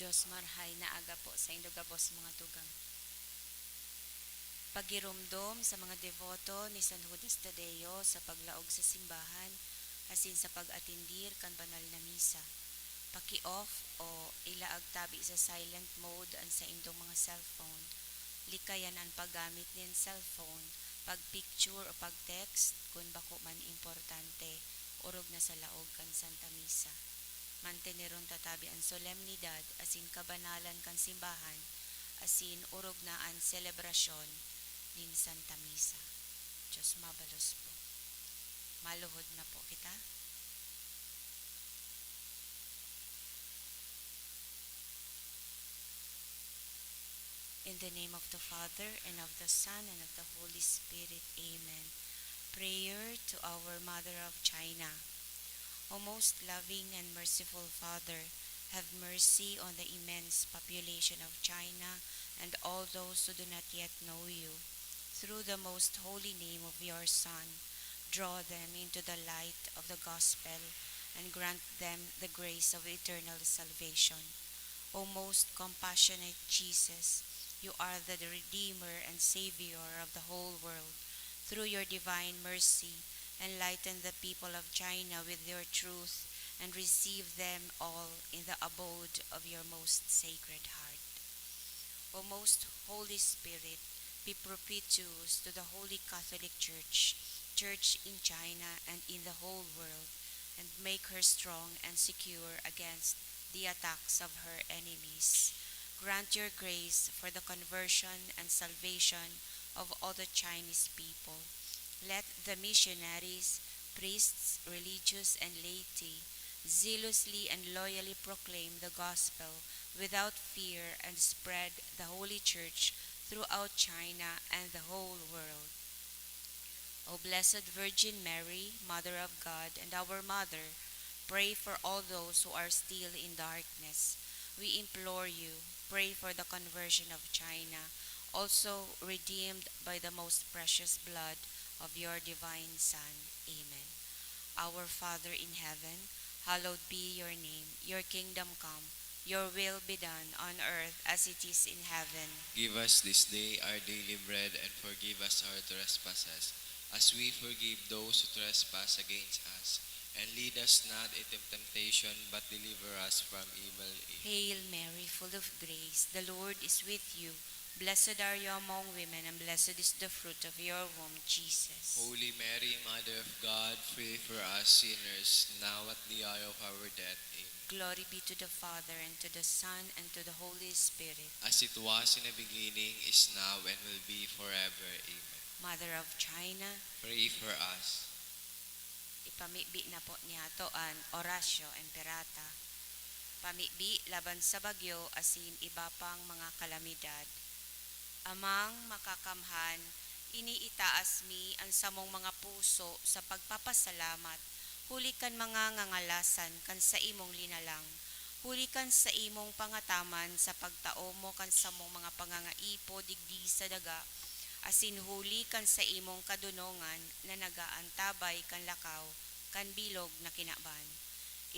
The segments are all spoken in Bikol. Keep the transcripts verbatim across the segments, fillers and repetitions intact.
Dios, marhay na aga po saindo gabos mga tugang. Pagiromdom sa mga deboto ni San Judas Tadeo sa paglaog sa simbahan asin sa pag-atendir kan banal na misa. Paki-off o ilaag tabi sa silent mode an saindong mga cellphone. Likayan an paggamit nin cellphone, pag-picture o pag-text kun bako man importante, orog na sa laog kan Santa Misa. Manteneron ta tabi an solemnidad asin kabanalan kan simbahan, asin orog na an selebrasyon nin Santa Misa. Dios mabalos po. Maluhod na po kita. In the name of the Father, and of the Son, and of the Holy Spirit. Amen. Prayer to our Mother of China. O most loving and merciful Father, have mercy on the immense population of China and all those who do not yet know you. Through the most holy name of your Son, draw them into the light of the gospel and grant them the grace of eternal salvation. O most compassionate Jesus, you are the Redeemer and Savior of the whole world. Through your divine mercy, enlighten the people of China with your truth and receive them all in the abode of your most sacred heart. O most Holy Spirit, be propitious to the Holy Catholic Church, Church in China and in the whole world, and make her strong and secure against the attacks of her enemies. Grant your grace for the conversion and salvation of all the Chinese people. Let the missionaries, priests, religious, and laity zealously and loyally proclaim the gospel without fear and spread the Holy Church throughout China and the whole world. O Blessed Virgin Mary, Mother of God and our Mother, pray for all those who are still in darkness. We implore you, pray for the conversion of China, also redeemed by the most precious blood of your divine Son. Amen. Our Father in heaven, hallowed be your name. Your kingdom come. Your will be done on earth as it is in heaven. Give us this day our daily bread, and forgive us our trespasses, as we forgive those who trespass against us. And lead us not into temptation, but deliver us from evil. Amen. Hail Mary, full of grace, the Lord is with you. Blessed are you among women, and blessed is the fruit of your womb, Jesus. Holy Mary, Mother of God, pray for us sinners, now at the hour of our death. Amen. Glory be to the Father, and to the Son, and to the Holy Spirit. As it was in the beginning, is now, and will be forever. Amen. Mother of China, pray for us. Ipamibi na po niyato an Oratio Imperata. Pamibi laban sa bagyo asin iba pang mga kalamidad. Amang Makakamhan, iniitaas mi an samong mga puso sa pagpapasalamat huli kan mga ngangalasan kan saimong linalang, huli kan saimong pangataman sa pagtao mo kan samong mga pangangaipo digdi sa daga, asin huli kan saimong kadonongan na nagaantabay kan lakaw kan bilog na kinaban.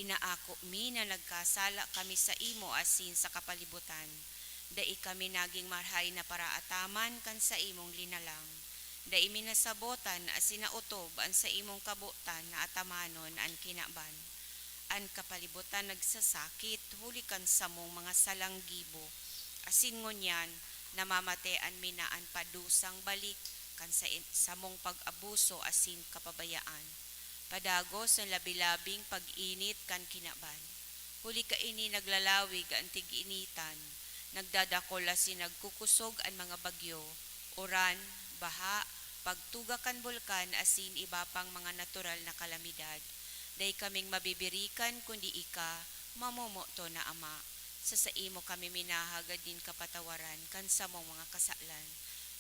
Inaako mi na nagkasala kami saimo asin sa kapalibutan. Dai kami naging marhay na paraataman kan saimong linalang. Dai mi nasabotan asin naotob an saimong kabotan na atamanon an kinaban. An kapalibutan nagsasakit huli kan samong mga salang gibo, asin ngunyan namamatean mi na an padusang balik kan sa-, samong pag-abuso asin kapabayaan. Padagos an labi-labing pag-init kan kinaban. Huli kaini naglalawig an tig-initan, nagdadakol asin nagkukusog an mga bagyo, uran, baha, pagtuga kan bulkan asin iba pang mga natural na kalamidad. Dai kaming mabibirikan kundi ika, mamomoton na Ama. Sa saimo kami minahagad nin kapatawaran kan samong mga kasalan.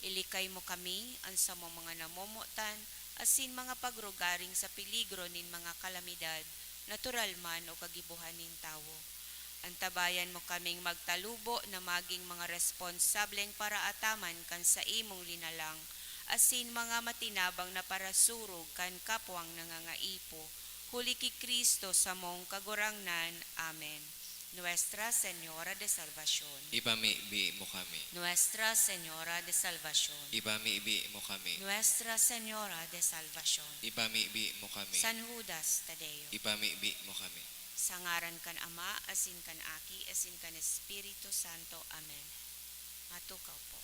Ilikay mo kami, an samong mga namomotan, asin mga pagrugaring sa peligro nin mga kalamidad, natural man o kagibohan nin tawo. Antabayan mo kaming magtalubo na magin mga responsableng paraataman kan saimong linalang, asin mga matinabang na parasurog kan kapwang nangangaipo, huli ki Cristo samong Kagurangnan. Amen. Nuestra Señora de Salvacion. Ipamibi mo kami. Nuestra Señora de Salvacion. Ipamibi mo kami. Nuestra Señora de Salvacion. Ipamibi mo kami. San Judas Tadeo. Ipamibi mo kami. Sa ngaran kan Ama, asin kan Aki, asin kan Espiritu Santo. Amen. Matukaw po.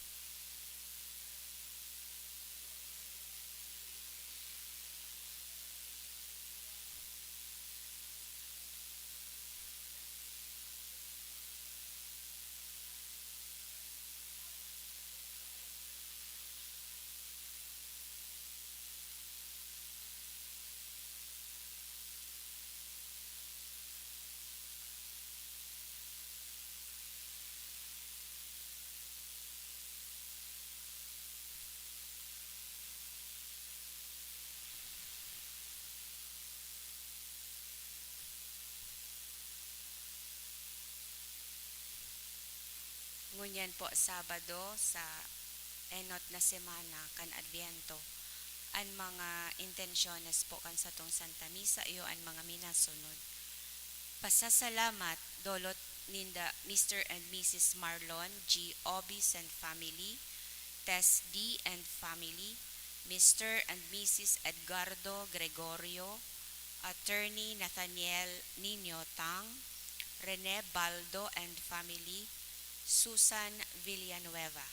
Ngunyan po, Sabado sa enot na semana kan Adviento, an mga intensyones po kan satong Santa Misa iyo an mga minasunod. Pasasalamat, dolot ninda Mister and Missus Marlon G Obis and family, Tess D and family, Mister and Missus Edgardo Gregorio, Attorney Nathaniel Niño Tang, Rene Baldo and family, Susan Villanueva.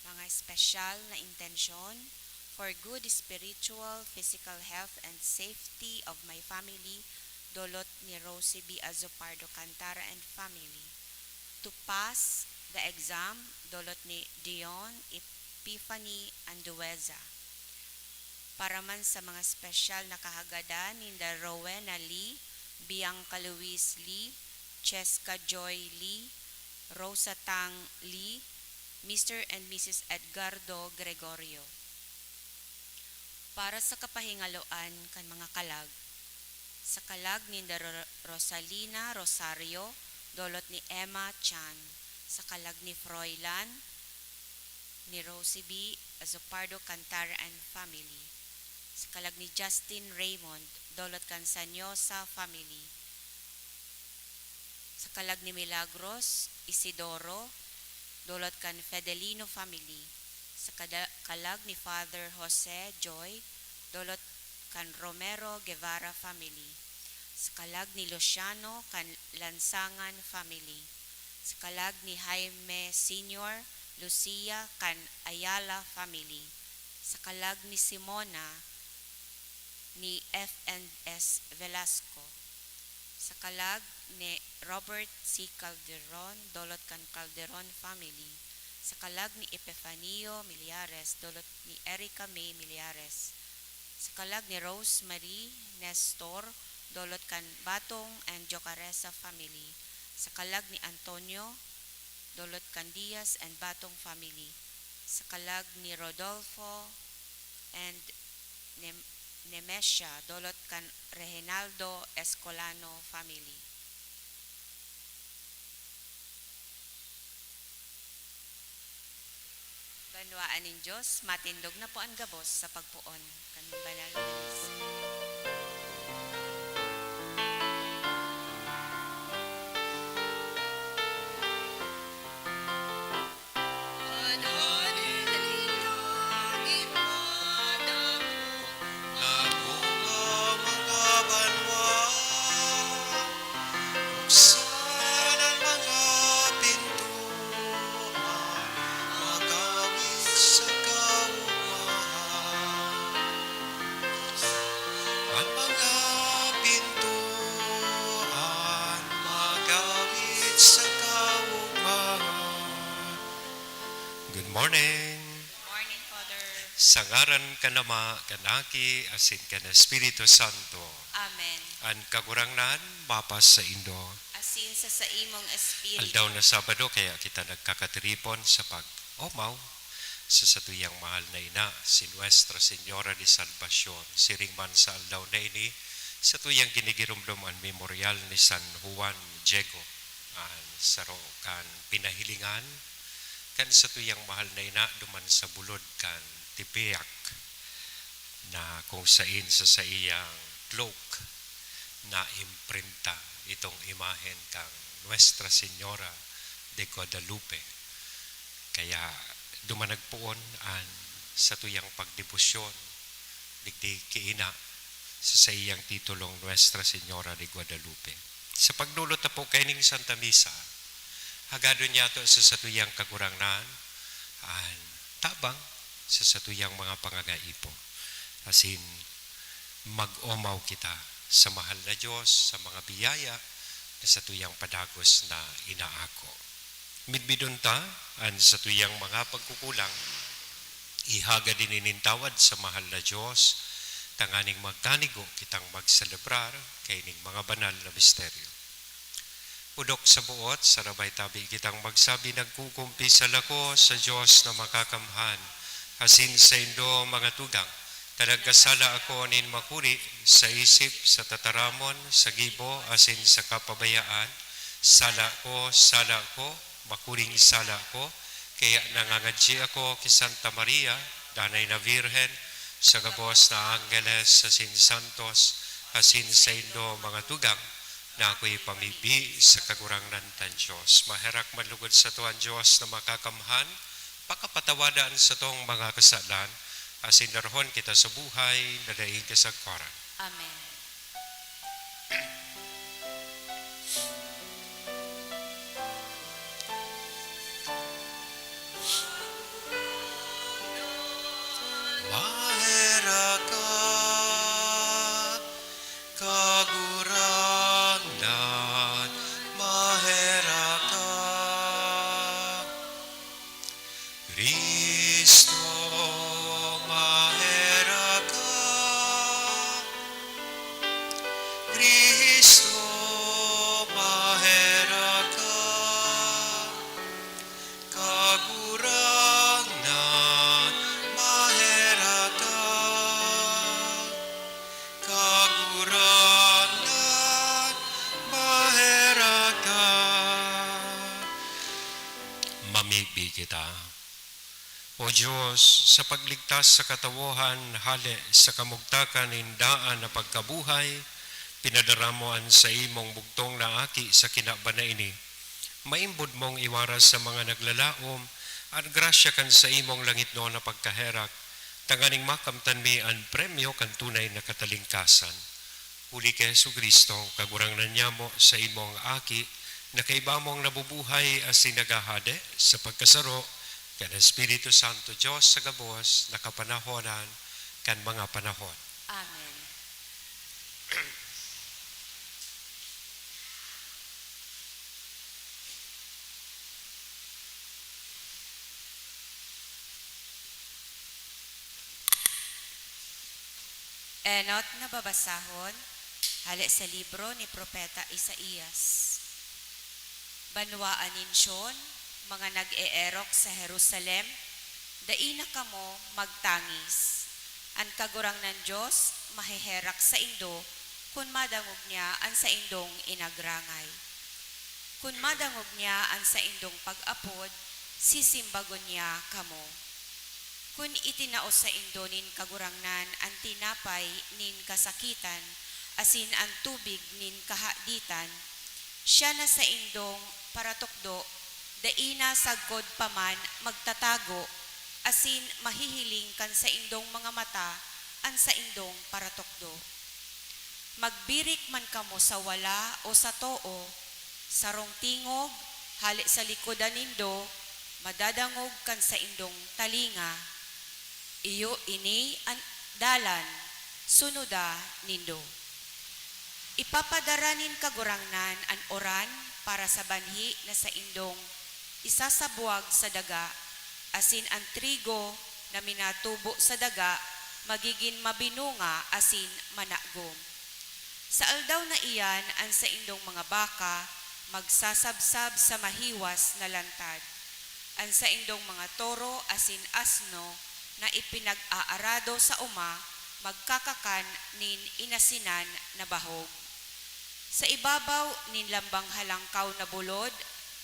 Mga espesyal na intensyon: for good spiritual, physical health, and safety of my family, dolot ni Rosie B Azupardo Cantara and family. To pass the exam, dolot ni Dion Epiphany Andueza. Para man sa mga espesyal na kahagadan ninda Rowena Lee, Bianca Luis Lee, Cheska Joy Lee, Rosa Tang Lee, Mister and Missus Edgardo Gregorio. Para sa kapahingaloan kan mga kalag, sa kalag ninda Ro-, Rosalina Rosario, dolot ni Emma Chan, sa kalag ni Froilan, ni Rosie B Azupardo Cantara and family, sa kalag ni Justin Raymond, dolot kan Sanyosa family, sa kalag ni Milagros Isidoro, dolot kan Fedelino family, sa kada-, kalag ni Father Jose Joy, dolot kan Romero Guevara family, sa kalag ni Luciano kan Lansangan family, sa kalag ni Jaime Senior Lucia kan Ayala family, sa kalag ni Simona ni F and S Velasco, sa kalag ni Robert C Calderon, dolot kan Calderon family, sa kalag ni Epifanio Millares, dolot ni Erica May Millares, sa kalag ni Rosemary Nestor, dolot kan Batong and Jocaresa family, sa kalag ni Antonio, dolot kan Diaz and Batong family, sa kalag ni Rodolfo and Nem-, Nemesia, dolot kan Reginaldo Escolano family. Banwaan nin Dios, matindog na po an gabos sa pagpoon kan banal na misa. Buksan an mga pintuan, magawit sa kaogmahan. An mga pintuan, magawit sa kaogmahan. Good morning. Good morning, Father. Sa ngaran kan Ama, kan Aki, asin kan Espiritu Santo. Amen. An Kagurangnan mapasaindo. Asin sa saimong espiritu. Aldaw na Sabado, kaya kita nagkakatiripon sa pag-omaw sa satuyang mahal na ina, si Nuestra Señora de Salvacion, siring man sa aldaw na ini, satuyang ginigiromdom an memoryal ni San Juan Diego, an saro kan pinahilingan kan satuyang mahal na ina duman sa bulod kan Tepeyac, na kung sain sa saiyang cloak naimprinta itong imahen kan Nuestra Señora de Guadalupe. Kaya dumanag poon an satuyang pagdebosyon digdi ki Ina sa saiyang titulong Nuestra Señora de Guadalupe. Sa pagdulot ta po kaining Santa Misa, hagadon niyato sa satuyang Kagurangnan an tabang sa satuyang mga pangangaipo, asin mag-omaw kita sa mahal na Dios sa mga biyaya na satuyang padagos na inaako. Midbidon ta an satuyang mga pagkukulang, ihagad ini nin tawad sa mahal na Dios, tanganing magkanigo kitang magselebrar kaining mga banal na misteryo. Pudok sa buot, sarabay tabi kitang magsabi, nagkukumpisal ako sa Dios na makakamhan, asin saindo, mga tugang, ta nagkasala ako nin makuri sa isip, sa tataramon, sa gibo, asin sa kapabayaan. Sala ko, sala ko, makuring sala ko, kaya nangangadyi ako ki Santa Maria, Danay na Birhen, sa gabos na anggeles asin santos, asin saindo, mga tugang, na ako'y pamibi sa Kagurangnan tang Dios. Maherak man lugod sato an Dios na makakamhan, pakapatawada an satong mga kasalan, asin darahon kita sa buhay na daing kasagkoran. Amen. Maherak ka, Kagurangnan, maherak ka. Cristo, maherak ka. Cristo, maherak ka. Kagurangnan, maherak ka. Kagurangnan, maherak ka. Mamibi kita. O Dios, sa pagligtas sa katawohan hale sa kamugtakan nin daan na pagkabuhay, pinadara mo an saimong bugtong na Aki sa kinaban na ini. Maimbod mong iwaras sa mga naglalaom an grasya kan saimong langitnon na pagkaherak, tanganing makamtan mi an premyo kan tunay na katalingkasan. Huli ki Jesu-Cristo, Kagurangnan nyamo, saimong Aki, na kaiba mong nabubuhay asin naghahade sa pagkasaro kan Espiritu Santo, Dios sa gabos na kapanahonan kan mga panahon. Amen. Enot na babasahon, hale sa libro ni Propeta Isaias. Banwaan nin Sion, mga nag-eerok sa Jerusalem, dai na kamo magtangis. An Kagurangnan Dios maheherak saindo kun madangog niya an saindong inagrangay. Kun madangog niya an saindong pag-apod, sisimbagon niya kamo. Kun itinao saindo nin Kagurangnan an tinapay nin kasakitan asin an tubig nin kahaditan, siya na saindong paratukdo, dai na sagkod pa man magtatago, asin mahihiling kan saindong mga mata an saindong paratukdo. Magbirik man kamo sa wala o sa too, sarong tingog, hale sa likodan nindo, madadangog kan saindong talinga. Iyo ini an dalan, sunoda nindo. Ipapadara nin Kagurangnan an uran para sa banhi na saindong isasabwag sa daga, asin an trigo na minatubo sa daga magigin mabinunga asin managom. Sa aldaw na iyan, an saindong mga baka magsasabsab sa mahiwas na lantad. An saindong mga toro asin asno na ipinag-aarado sa oma magkakakan nin inasinan na bahog. Sa ibabaw nin lambang halangkaw na bulod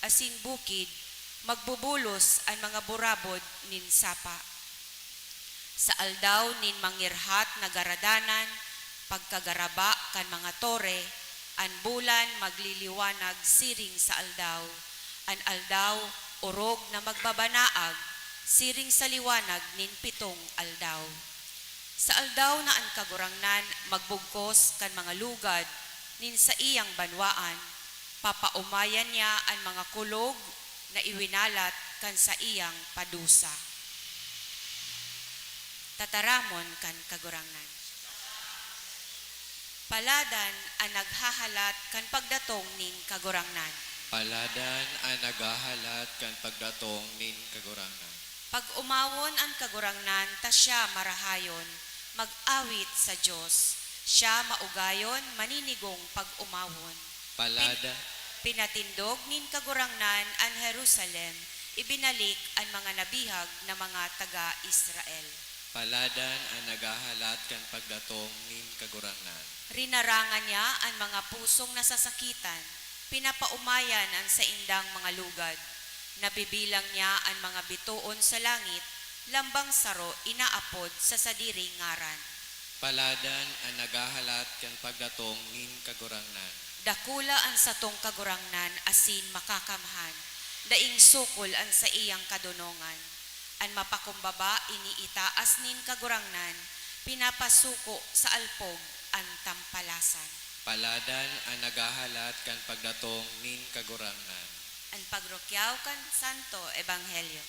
asin bukid, magbubulos an mga burabod nin sapa. Sa aldaw nin mangirhat na garadanan, pagkagaraba kan mga tore, An bulan magliliwanag siring sa aldaw, an aldaw orog na magbabanaag siring sa liwanag nin pitong aldaw. Sa aldaw na an Kagurangnan magbugkos kan mga lugad nin saiyang banwaan, papaomayan niya an mga kulog na iwinalat kan saiyang padusa. Tataramon kan Kagurangnan. Paladan an naghahalat kan pagdatong nin Kagurangnan. Paladan an naghahalat kan pagdatong nin Kagurangnan. Pag-omawon an Kagurangnan ta siya marahayon, mag-awit sa Dios. Siya maugayon, maninigong pag-omawon. Palada. Pin-, pinatindog nin Kagurangnan an Jerusalem, ibinalik an mga nabihag na mga taga Israel. Paladan an naghahalat kan pagdatong nin Kagurangnan. Rinarangan niya an mga pusong nasasakitan, pinapaomayan an saindang mga lugad. Nabibilang niya an mga bitoon sa langit, lambang saro inaapod sa sadiring ngaran. Paladan an naghahalat kan pagdatong nin Kagurangnan. Dakula an satong Kagurangnan asin makakamhan, daing sukol an saiyang kadonongan. An mapakumbaba iniitaas nin Kagurangnan, pinapasuko sa alpog an tampalasan. Paladan an naghahalat kan pagdatong nin Kagurangnan. An pagrukyaw kan Santo Ebanghelyo.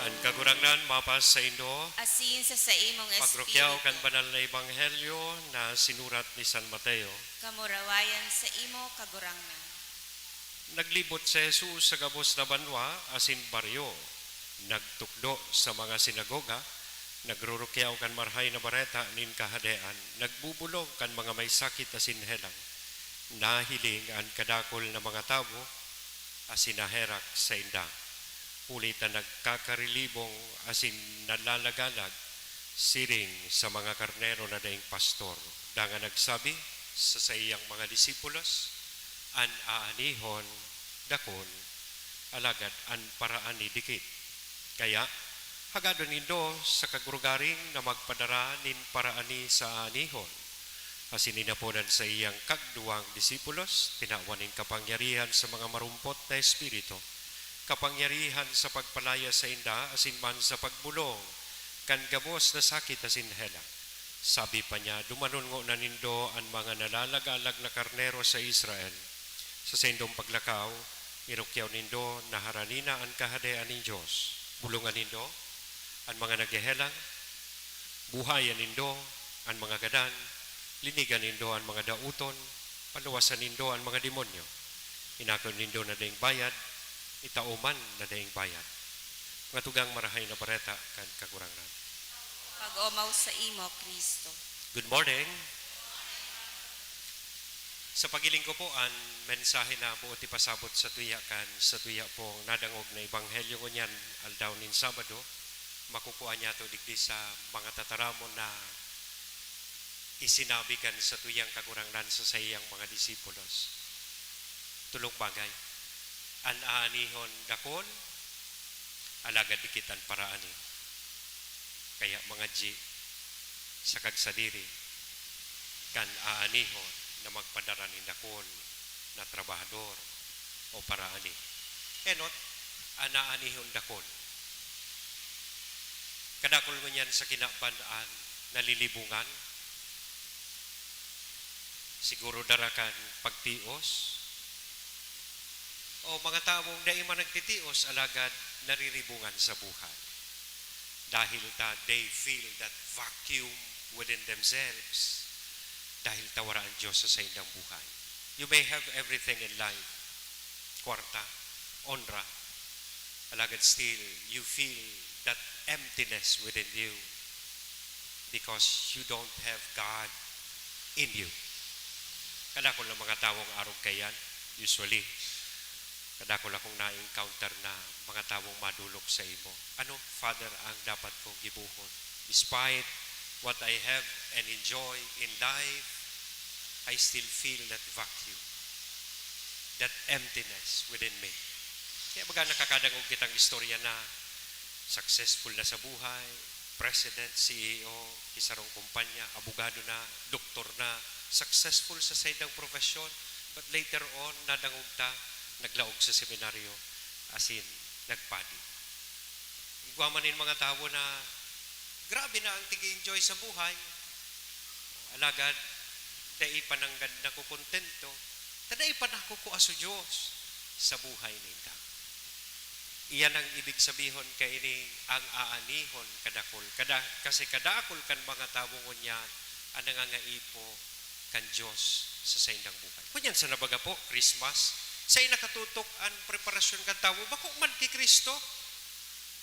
An Kagurangnan mapasaindo. Asin sa saimong espiritu. Pagrukyaw kan banal na ebanghelyo na sinurat ni San Mateo. Kamurawayan sa imo, Kagurangnan. Naglibot si Jesus sa gabos na banwa asin baryo. Nagtukdo sa mga sinagoga, nagrurukyaw kan Marahay na Bareta nin Kahadean, nagbubolong kan mga may sakit asin helang. Nahiling an kadakul na mga tawo asin naherak sainda, huli ta nagkakarilibong asin nalalagalag siring sa mga karnero na daing pastor. Dangan nagsabi sa saiyang mga disipulos, "An aanihon dakul, alagad an paraani dikit. Kaya, hagadon nindo sa kagurgaring na magpadara nin paraani sa aanihon." Asin inapod an saiyang kagduwang disipulos, tinawan nin kapangyarihan sa mga marumpot na espiritu, kapangyarihan sa pagpalaya sainda asin man sa pagbolong kan gabos na sakit asin helang. Sabi pa niya, "Dumanon ngona nindo an mga nalalagalag na karnero sa Israel. Sa saindong paglakaw, irukyaw nindo na harani na an Kahadean nin Dios. Bolongan nindo an mga naghehelang, buhayan nindo an mga gadan, linigan nindo an mga daoton, paluwasan nindo an mga demonyo. Inako nindo na daing bayad, itao man na daing bayad." Mga tugang, Marahay na Bareta kan Kagurangnan. Pag-omaw sa imo, Cristo. Good morning. Sa pagiling ko po, an mensahe na boot ipasabot sa tuya kan sa tuya pong nadangog na ebanghelyo ngunyan, aldaw nin Sabado, makukua niyato digdi sa mga tataramon na isinabi kan satuyang Kagurangnan sa saiyang mga disipulos. Tolong bagay. An aanihon dakul, alagad dikit an paraani. Kaya mangadyi sa kagsadiri kan aanihon na magpadara nin dakul na trabahador o paraani. Enot, an aanihon dakul. Kadakul ngunyan sa kinaban an nalilibongan. Siguro dara kan pagtios. O mga tawong dai man nagtitios, alagad nariribongan sa buhay. Dahil ta, they feel that vacuum within themselves. Dahil ta wara an Diyos sa saindang buhay. You may have everything in life, kwarta, onra, alagad still you feel that emptiness within you because you don't have God in you. Kadakol na mga tawong arog kaiyan, usually. Kadakol akong na-encounter na mga tawong madolok sa imo. Ano, Father, ang dapat kong gibohon? Despite what I have and enjoy in life, I still feel that vacuum, that emptiness within me. Kaya baga nakakadangog kitang istorya na successful na sa buhay, president, C E O, ki sarong kumpanya, abogado na, doktor na, successful sa saindang profesyon, but later on, nadangog ta, naglaog sa seminaryo, asin nagpadi. Igwa man nin mga tawo na grabe na ang tig-enjoy sa buhay, alagad dai pa nanggad nakokontento, ta dai pa nakukua sa Dios sa buhay ninda. Iyan ang ibig sabihon kaining ang aanihon kadakol, kada, kasi kadakol kan mga tawo ngunyan ang nangangaipo kan Dios sa saindang buhay. Ngunyan sa nabaga po, Christmas, sain nakatutok an preparasyon kan tawo, bako man ki Cristo.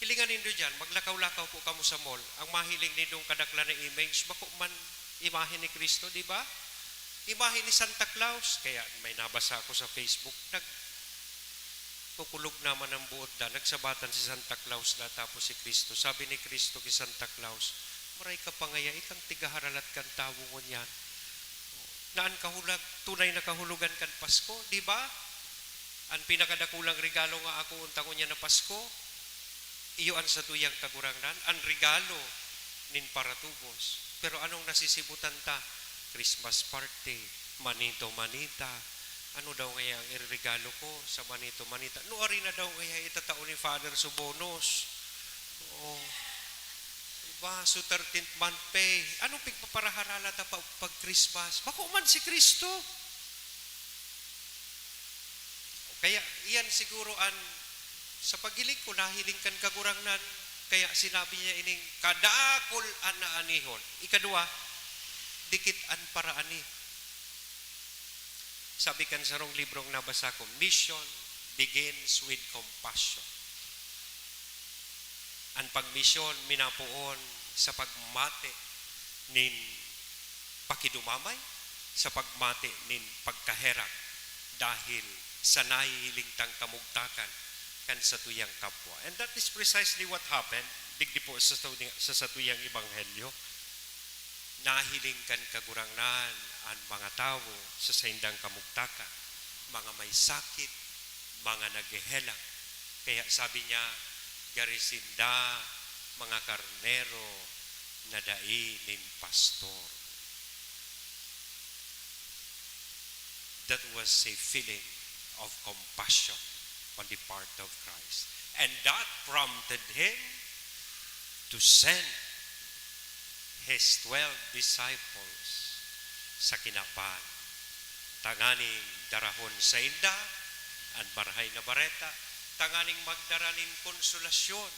Hilingan nindo diyan, maglakaw-lakaw po kamo sa mall. Ang mahiling nindong kadaklan na image, bako man imahe ni Cristo, di ba? Imahe ni Santa Claus. Kaya may nabasa ako sa Facebook, nag-, kukulog naman ang buot da. Nagsabatan si Santa Claus na, tapos si Cristo. Sabi ni Cristo ki Santa Claus, "Maray ka pa ngaya, ikang tigaharalat kan tawo ngunyan. Na an kahulag, tunay na kahulogan kan Pasko, di ba? An pinakadakulang regalo nga ako unta ngunyan na Pasko, iyo an satuyang Kagurangnan, an regalo nin paratubos. Pero anong nasisibutan ta? Christmas party, manito-manita. Ano daw ngaya ang ireregalo ko sa manito-manita? Nuari na daw ngaya itatao ni Father su bonus? Oo. Diba? So, thirteenth month pay. Anong pigpaparaharala ta pa pag Christmas? Bako man si Cristo. Kaya iyan siguro an, sa paghiling ko, nahiling kan Kagurangnan, kaya sinabi niya ining kadakol an aanihon. Ikadua, dikit an paraani. Sabi kan sarong librong nabasa ko, "Mission begins with compassion." An pagmisyon minapoon sa pagmate nin pakidumamay, sa pagmate nin pagkaherak dahil sa nahihiling tang kamugtakan kan satuyang kapwa. And that is precisely what happened digdi po sa satuyang, sa satuyang ebanghelyo. Nahiling kan Kagurangnan an mga tawo sa saindang kamugtakan, mga may sakit, mga naghehelang. Kaya sabi niya, "Gari sinda mga karnero na dai nin pastor." That was a feeling of compassion on the part of Christ. And that prompted him to send his twelve disciples sa kinaban, tanganing darahon sainda an Marahay na Bareta, tanganing magdara nin konsolasyon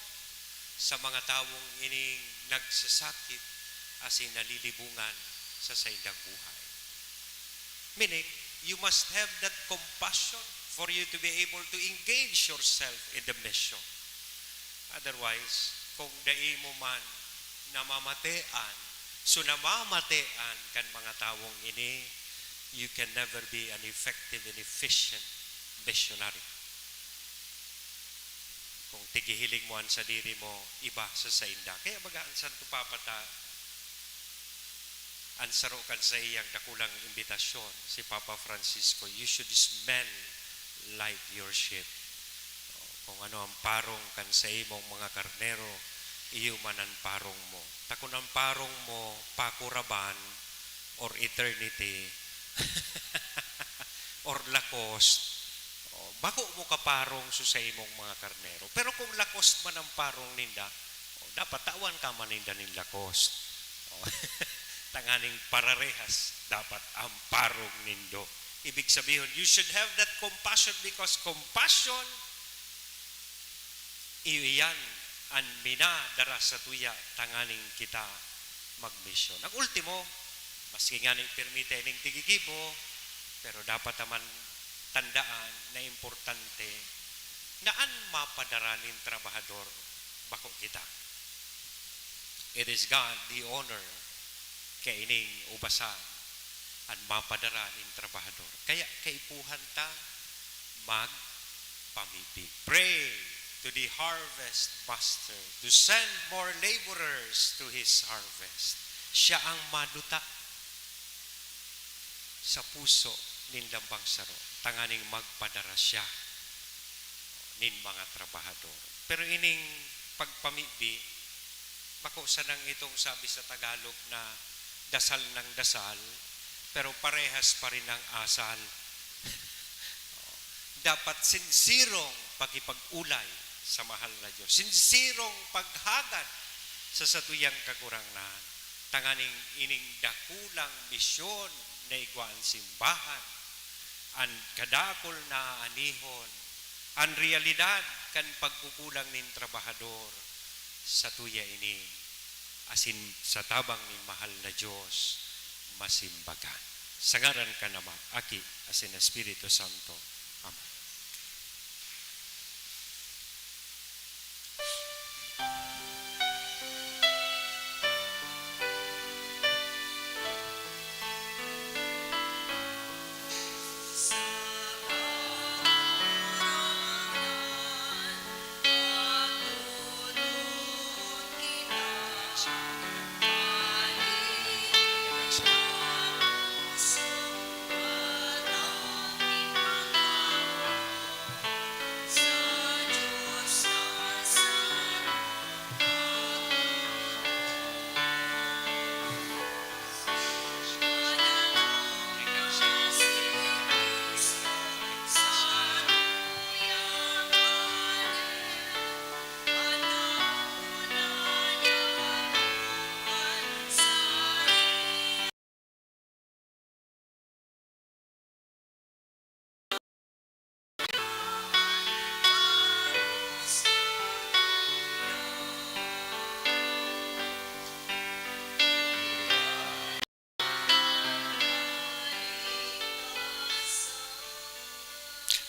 sa mga tawong ining nagsasakit asin nalilibungan sa saindang buhay. Meaning, you must have that compassion for you to be able to engage yourself in the mission. Otherwise, kung dai mo man namamatean, so namamatean kan mga tawong ini, you can never be an effective and efficient missionary. Kung tighihiling mo an sadiri mo, iba sa sainda. Kaya baga an Santo Papa ta, an saro kan saiyang dakulang imbitasyon, si Papa Francisco, "You should smell like your sheep." O, kung ano ang parong kan sa imong mga karnero, iyo man an parong mo. Ta kun an parong mo, pakuraban, or eternity, or Lacoste, o, bako mo kaparong so sa imong mga karnero. Pero kung Lacoste man ang parong ninda, o, dapat tawan ka man ninda nin Lacoste. O, tanganing pararehas dapat ang parong nindo. Ibig sabihin, you should have that compassion, because compassion, iyo iyan an minadara satuya tanganing kita magmisyon. Ang ultimo, maski ngani pirmi ta ining tigigibo, Pero dapat naman tandaan na importante na an mapadara nin trabahador bako kita. It is God the owner, kaya ining ubasan an mapadara nin trabahador. Kaya kaipuhan ta magpamibi. Pray to the harvest master to send more laborers to his harvest. Siya ang maduta sa puso nin lambang saro, tanganing magpadara siya nin mga trabahador. Pero ining pagpamibi, bako sanang itong sabi sa Tagalog na dasal ng dasal, pero parehas pa rin ang asal. Dapat sinsirong pakipag-ulay sa mahal na Diyos, sinsirong paghagad sa satuyang Kagurangnan, tanganing ining dakulang misyon na igwa an simbahan, an kadakul na aanihon, an realidad kan pagkukulang nin trabahador, satuya ini, asin sa tabang nin mahal na Diyos, masimbagan. Sa ngaran kan Ama, Aki, asin Espiritu Santo. Amen.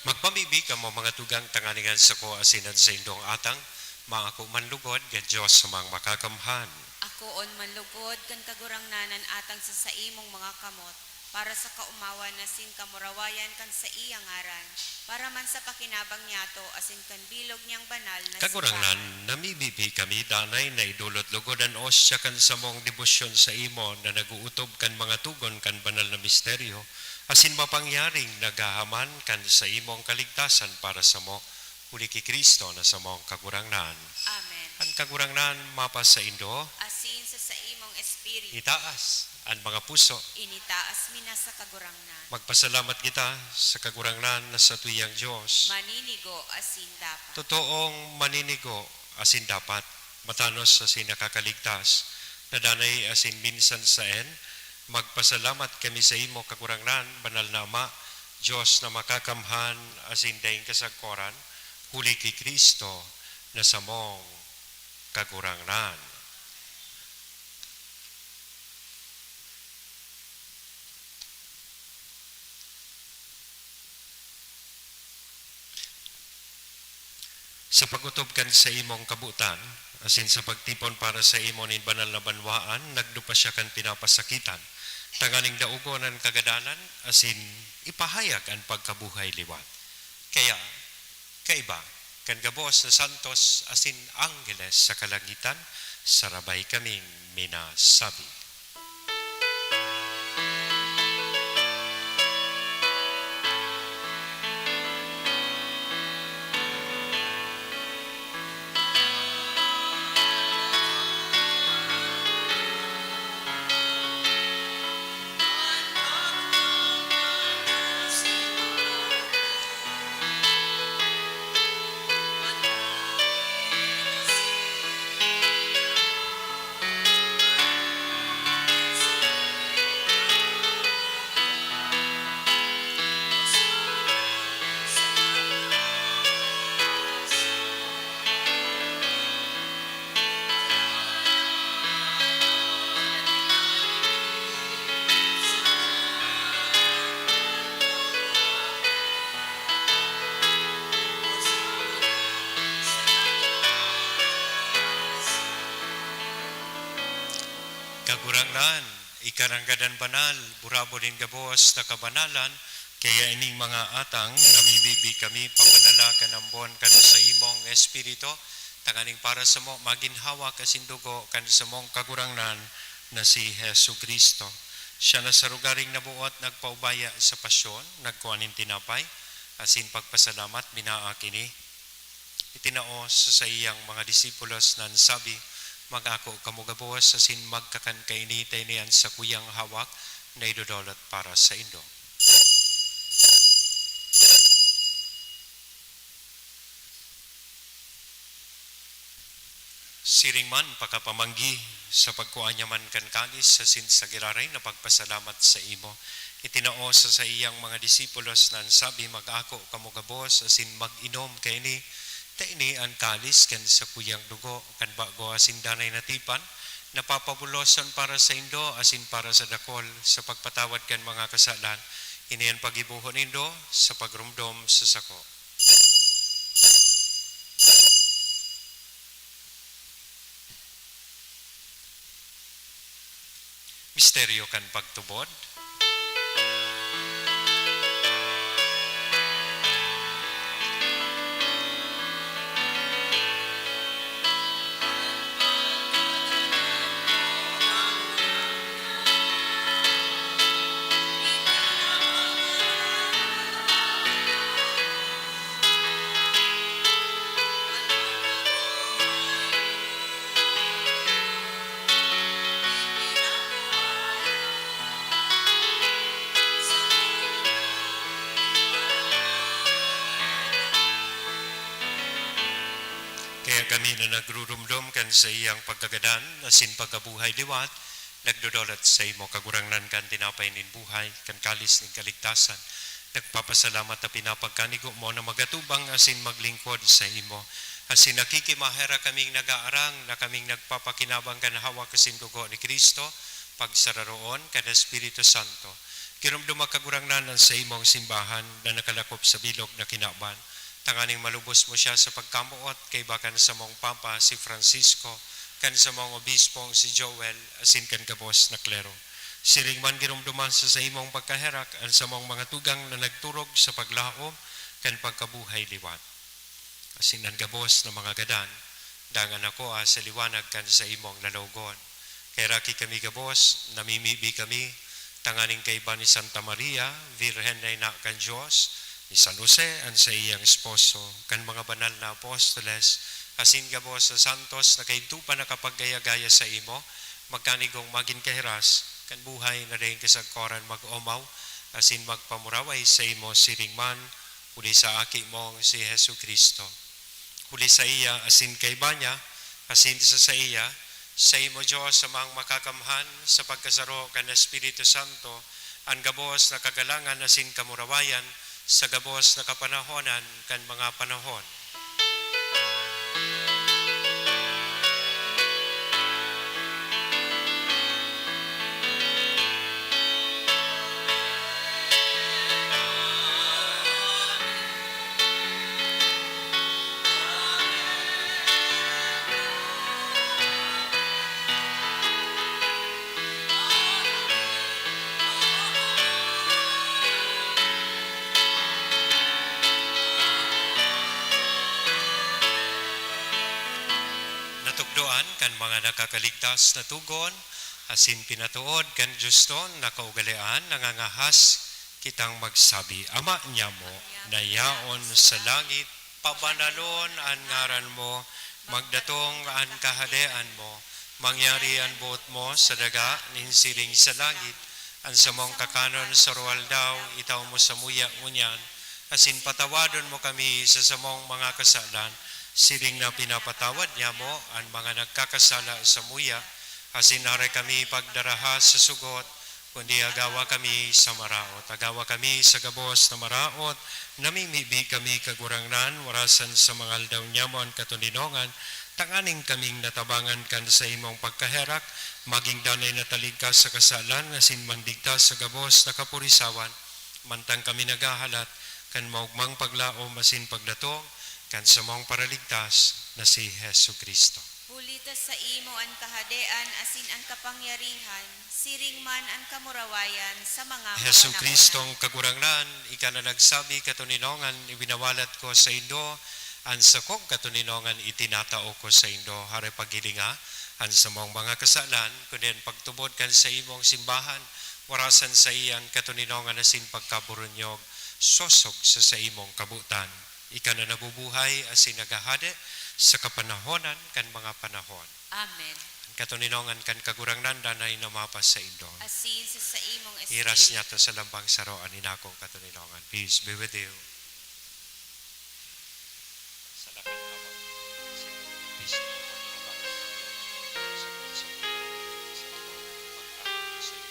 Magpamibi kamo, mga tugang, tanganing an sako asin an saindong atang maako man lugod kan Dios na Makakamhan. Akoon man lugod kan Kagurangnan an atang sa saimong mga kamot, para sa kaomawan asin kamurawayan kan saiyang ngaran, para man sa pakinabang niyato asin kan bilog niyang banal na Kagurangnan, simbahan. Namibibi kami danay na idolot lugod an ostya kan samong debosyon saimo na nag-ootob kan mga togon kan banal na misteryo, asin mapangyaring naghahaman kan saimong kaligtasan para samo, huli ki Cristo na samong Kagurangnan. Amen. An Kagurangnan mapasaindo. Asin sa saimong espiritu. Itaas an mga puso. Initaas mi na sa Kagurangnan. Magpasalamat kita sa Kagurangnan na satuyang Dios. Maninigo asin dapat. Totoong maninigo asin dapat, matanos asin nakakaligtas, na danay asin minsan saen, magpasalamat kami saimo, Kagurangnan, Banal na Ama, Dios na Makakamhan asin daing kasagkoran, huli ki Cristo na samong Kagurangnan. Sa pag-otob kan saimong kabotan, asin sa pagtipon para saimo nin banal na banwaan, nagdupa siya kan pinapasakitan, tanganing daogon an kagadanan, asin ipahayag an pagkabuhay liwat. Kaya, kaiba kan gabos na santos asin anggeles sa kalangitan, sarabay kaming minasabi. Kagurangnan, ika nanggadan banal, burabod nin gabos na kabanalan, kaya ining mga atang namimibi kami, pabanala kan ambon kan saimong Espiritu, tanganing para samo magin hawak asin dugo kan samong Kagurangnan na si Jesu-Cristo. Siya na sa lugaring nabuot nagpaubaya sa pasyon, nagkua nin tinapay, asin pagpasalamat, binaak ini. Itinao sa saiyang mga disipulos na nagsabi, "Mag-ako kamo gabos asin magkakan kaini, ta ini an sakuyang hawak na idodolot para saindo." Siring man, pakapamanggi, sa pagkua niya man kan kalis asin sa giraray na pagpasalamat sa imo, itinao sa saiyang mga disipulos na nagsabi, "Mag-ako kamo gabos asin mag-inom kaini, ta ini an kalis kan sakuyang dugo kan bago asin danay na tipan, na papabulosan para saindo asin para sa dakol sa pagpatawad kan mga kasalan. Ini an paggibohon nindo sa pagromdom sa sako." Misteryo kan pagtubod. Kaya kami na nagrurumdom kan saiyang pagkagadan asin pagkabuhay liwat, nagdodolot sa imo, Kagurangnan, kan tinapay nin buhay, kan kalis nin kaligtasan. Nagpapasalamat ta pinapagkanigo mo na magatubang asin maglingkod sa imo. Asin nakikimaherak kaming nagaarang na kaming nagpapakinabang kan hawak asin dugo ni Cristo, pagsararoon kan Espiritu Santo. Giromdoma, Kagurangnan, an saimong simbahan na nakalakop sa bilog na kinaban, tanganing malubos mo siya sa pagkamoot kaiba kan samong Papa si Francisco, kan samong Obispong si Joel, asin kan gabos na klero. Siring man, giromdoma sa saimong pagkaherak an samong mga tugang na nagturog sa paglaom kan pagkabuhay liwat, asin an gabos na mga gadan, dangan ako, ah, sa liwanag kan saimong lalawogon. Kaheraki kami gabos, namimibi kami, tanganing kaiba ni Santa Maria, Birhen na ina kan Dios, ni San Jose, an saiyang esposo, kan mga banal na apostoles, asin gabos na santos na kaidto pa nakapagaya-gaya sa imo, magkanigong magin kahiras kan buhay na daing kasagkoran mag-omaw asin magpamuraway sa imo siring man, huli sa Aki mong si Jesu-Cristo. Huli saiya asin kaiba niya, asin sa saiya, sa imo, Dios Amang Makakamhan, sa pagkasaro kan Espiritu Santo, an gabos na kagalangan asin kamurawayan sa gabos na kapanahonan kan mga panahon. Natukdoan kan mga nakakaligtas na tugon, asin pinatood kan Dios ton na kaugalean, nangangahas kitang magsabi, Ama niamo na yaon sa langit, pabanalon an ngaran mo, magdatong an kahadean mo, mangyari an boot mo sa daga nin siring sa langit. An samong kakanon sa aroaldaw, itao mo samuya ngunyan, asin patawadon mo kami sa samong mga kasalan, siring na pinapatawad niamo an mga nagkakasala samuya, asin aray kami pagdaraha sa sugot, kundi agawa kami sa maraot. Agawa kami sa gabos na maraot, namimibi kami, Kagurangnan, warasan sa mga aldaw niamo an katoninongan, tanganing kaming natabangan kan saimong pagkaherak, magin danay na talingkas sa kasalan, asin mandigta sa gabos na kapurisawan, mantang kami naghahalat kan maogmang paglaom asin pagdatong kan samong Paraligtas na si Jesu-Cristo. Huli ta saimo an kahadean asin an kapangyarihan, siring man an kamurawayan sa mga Jesu Kristong Kagurangnan, ika na nagsabi, "Katoninongan, ibinawalat ko saindo, an sakong katoninongan itinatao ko saindo." Hare paghilinga an samong mga kasalan, kundi an pagtubod kan saimong simbahan, warasan saiyang katoninongan asin pagkaburunyog, sosog sa saimong kabotan. Ika na nabubuhay asin naghahade sa kapanahonan kan mga panahon. Amen. An katoninongan kan Kagurangnan danay na mapasaindo. Asin sa saimong espiritu. Hiras niya ta sa lambang saro an inakong katoninongan. Peace be with you. Sa lakan awak, sa Kristo, pagkinabangan, sa pagsa-, sa pag-abot sa iyo.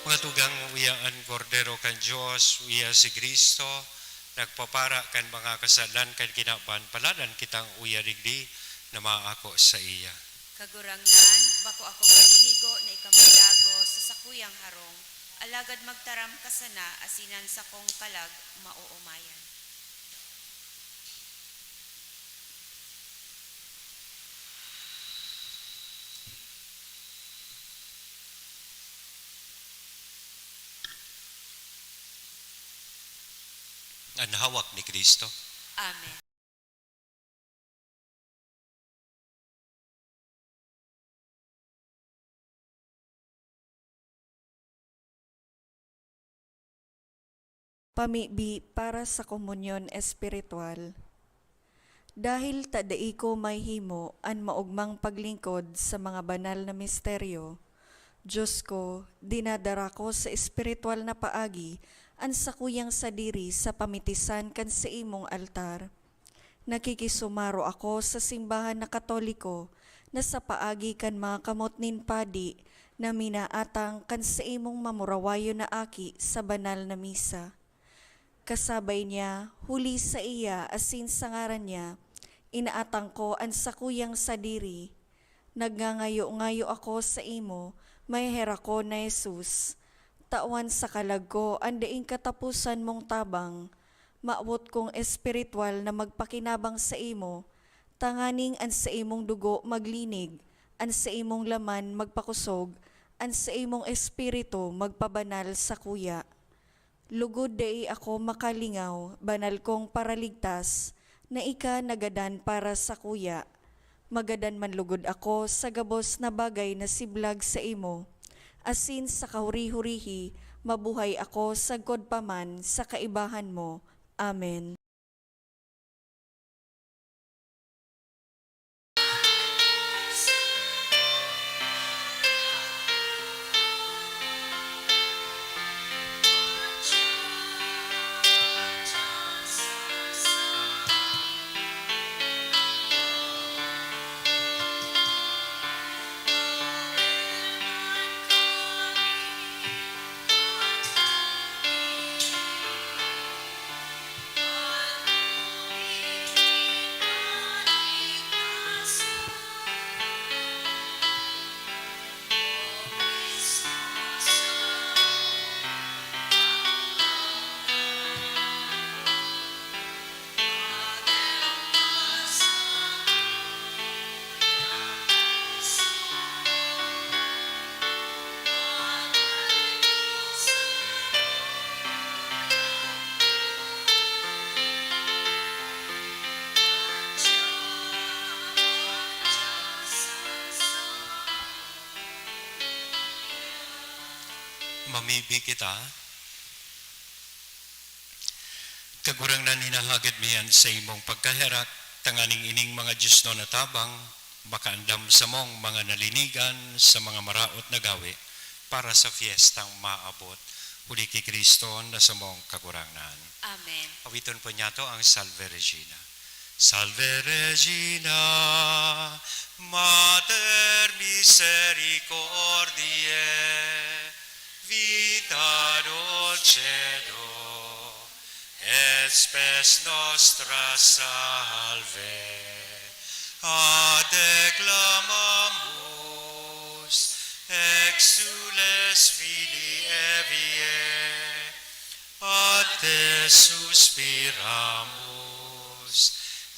Mga tugang, uya an Kordero kan Dios, uya si Cristo, nagpapara kan mga kasalan kan kinaban. Paladan kitang uya digdi na maako saiya. Kagurangnan, bako akong maninigo na ika magdagos sa sakuyang harong, alagad magtaram ka sana asin an sakong kalag maoomayan. An hawak ni Cristo. Amen. Pamibi para sa komunyon espiritual. Dahil ta dai ko mahihimo an maogmang paglingkod sa mga banal na misteryo, Diyos ko, dinadara ko sa espiritual na paagi an sakuyang sadiri sa pamitisan kan saimong altar. Nakikisumaro ako sa simbahan na Katoliko na sa paagi kan mga kamot nin padi na minaatang kan saimong mamurawayon na aki sa banal na misa. Kasabay niya, huli saiya asin sa ngaran niya, inaatang ko an sakuyang sadiri. Nagngangayo-ngayo ako saimo, maheherakon na Jesus. Tawan sa kalag ko an daing kataposan mong tabang. Mawot kong espiritual na magpakinabang saimo, tanganing an saimong dugo maglinig, an saimong laman magpakosog, an saimong espiritu magpabanal sakuya. Lugod dai ako makalingaw, banal kong Paraligtas, na ika nagadan para sakuya. Magadan man lugod ako sa gabos na bagay na siblag saimo, asin sa kahuri-hurihi mabuhay ako sagkod pa man sa kaibahan mo. Amen. Mamibi kita. Kagurangnan, hinahagad mi an saimong pagkaherak, tanganing ining mga diosnon na tabang makaandam samong mga nalinigan sa mga maraot na gawi para sa fiestang maabot, huli ki Cristo na samong Kagurangnan. Amen. Awiton po niyato ang Salve Regina. Salve Regina, Mater misericordiae, vita dulcedo, et spes nostra salve. A te clamamus, exsules Filii Evae, a te suspiramus,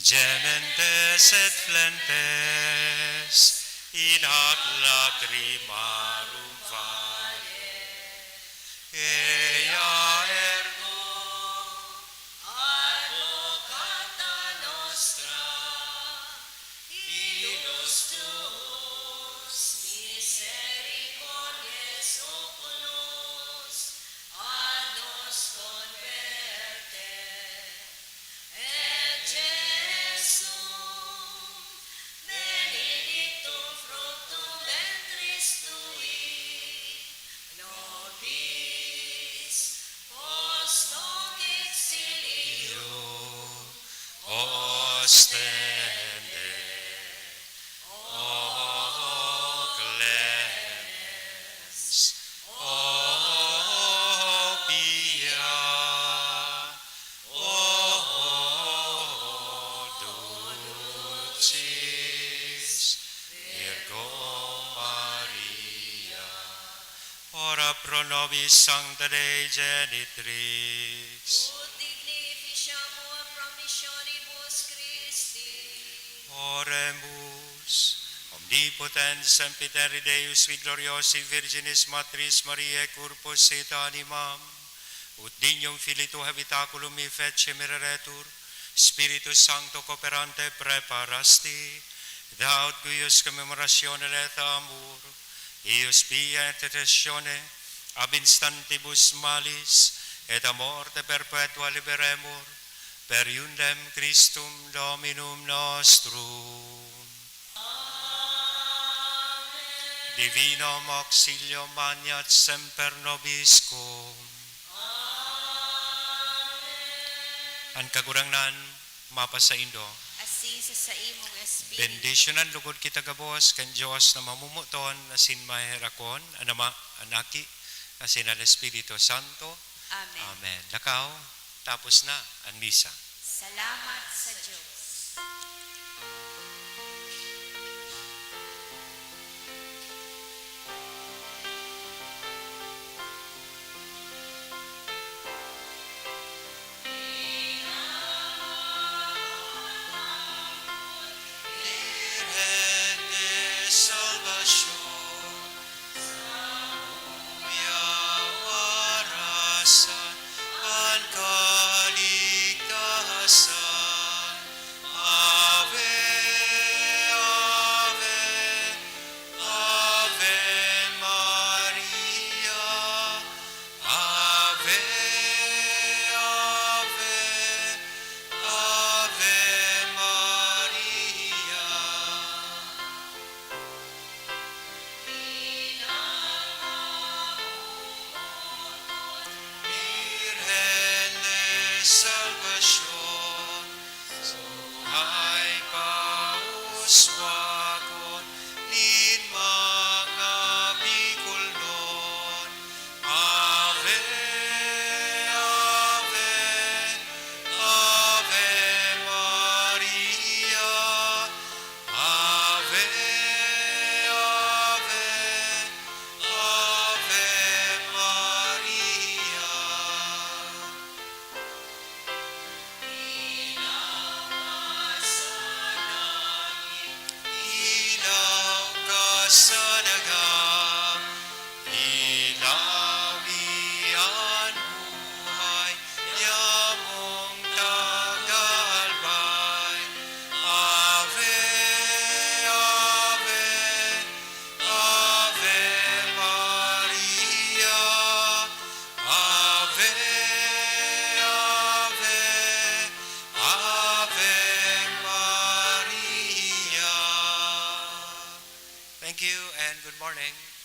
gementes et flentes in hac lacrimarum valle. Ea ergo advocata nostra, illos tuos misericordiaes oculos a nos converte, et Jesum benedictum fructum ventris tui, nobis post hoc exilio ostende. O clemens, o pia, o dulcis Virgo Maria. Ora pro nobis Sancta Dei Genitrix. Ut dignificamur promissionibus Christi. Oremus. Omnipotens sempiterni Deus, qui gloriosi Virginis Matris Mariae corpus et animam, ut dignum filii tuae habitaculum mi feci mireretur, Spiritus Sancto cooperante preparasti, et haud cuius commemoratione laetha amor, eius pia intercessione ab instantibus malis et a morte perpetua liberemur, per iundem Christum Dominum nostrum. Divinum auxilium maneat semper nobiscum. An Kagurangnan mapasaindo. Asin sa saimong espiritu. Bendisyonan logod kita gabos kan Dios na mamomoton asin maherakon, an Ama, an Aki, asin an Espiritu Santo. Amen. Amen. Lakaw, tapos na an misa. Salamat sa Dios. Virgen de Salvacion, samuya warasan an kaligtasan. Ave, ave, Ave Maria. Ave, ave, Ave Maria. Virgen de Salvacion, buhay pa o suwakon nin mga Bicolnon. Ave, ave, Ave Maria. Ave, ave, Ave Maria. Ilaw ka sa langit, ilaw ka sa daga, ilawi an buhay, Diamong tagalbay. Ave, ave, Ave Maria. Thank you and good morning.